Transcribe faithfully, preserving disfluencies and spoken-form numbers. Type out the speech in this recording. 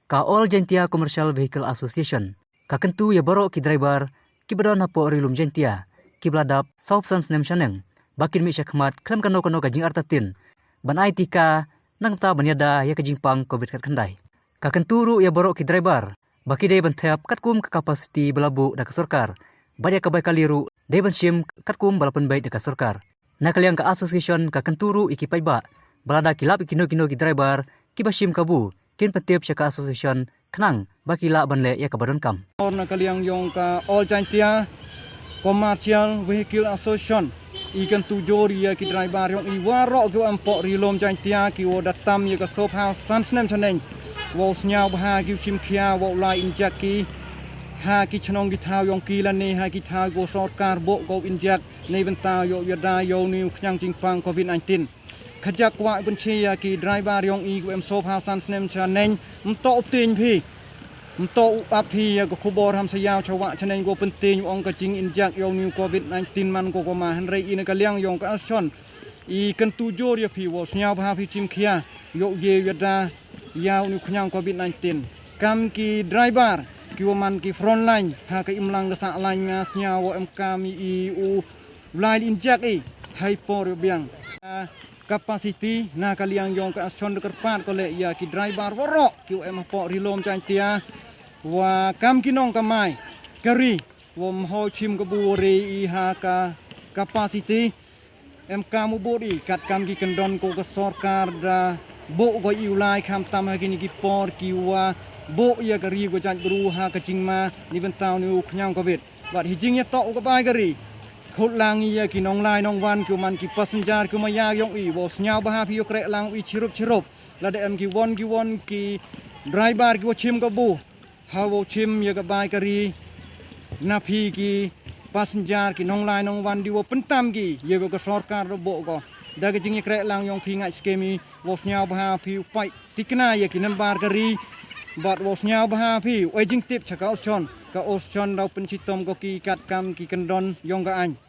Ka All Jaintia Commercial Vehicle Association ka kyntu ïa baroh ki driver kiba don hapoh Ri Lum Jaintia kiba la dap sawphew san snem shaneng ba kin mih shakhmat khlem kano kano ka jingartatien ban ai tika nangta ban ïada ïa ka jingpang covid khatkhyndai. Ka kyntu ruh ïa baroh ki driver ba ki dei ban thep katkum ka capacity ba la buh da ka sorkar bad ïa ka bai kali ruh dei ban shim katkum ba la pynbeit da ka sorkar. Na ka liang ka association ka kyntu ruh ïa ki paidbah ba lada ki lap ïa kino kino ki driver kiba shim kabu kin pyntip sha ka association khnang ba ki lah ban leh ïa kaba donkam. Or na ka liang ïong ka All Jaintia Commercial Vehicle Association i kyntu jur ïa ki driver ïong i waroh ki wa em hapoh Ri Lum Jaintia ki wa da tam ïa ka sawphew san snem shaneng, wow sñiawbha ki u chim khia wow lai injek ki ha ki chnong ki thaw ïong ki lane ha ki thaw ko sorkar buh ko injek neibynta yow ïada ïa une u khñiang jingpang covid nineteen. Khajak kwah pynche ïa ki driver ïong i ki wa em sawphew san snem shaneng, mtoh u tieng phi, mtoh u ap phi ïa ka khubor ham sa ïaw cha wah shaneng ko pyntieng ong ka jinginjek ïa une u covid nineteen man ko ko ma, hynrei i na ka liang ïong ka association i kyntu jur ïa phi wow sñiawbha phi chim khia yow ïada ïa une u khñiang covid nineteen. Kam ki driver ki wa man ki front line ha ka imlang ka sah line nga sñiaw wow em kam i u lai injek i hei por ïa biang. Ah, capacity na ka liang ïong ka association da kyrpad ko leh ïa ki driver waroh ki wa em hapoh Ri Lum Jaintia wa kam ki nongkamai ka ri wa mho chim kabu ri i ha ka capacity em kam u bud i katkam ki kyndon ko ka sorkar da buh ko i u lai khamtam ha kini ki por ki wa buh ïa ka ri ko jait bru ha ka jingma neibynta une u khñiang covid. Bad hi jingïatoh u ka bai ka ri khot lang ïa ki nonglai nongwan ki u man ki passenger ki u maya ïong i wow sñiawbha phi ïoh kreh lang u i chirup chirup. Lada em ki won ki won ki driver ki wa chim kabu ha wow chim ïa ka bai ka ri na phi ki passenger ki nonglai nongwan di wow pyntam ki ïa ka sorkar da buh ko da ka jingïakreh lang ïong phi ngait skhem i wow sñiawbha phi u pait tikna ïa ki nambar ka ri bad wow sñiawbha phi u ai jingtip cha ka association, ka association daw pynshitom ko ki katkam ki kyndon ïong ka aiñ.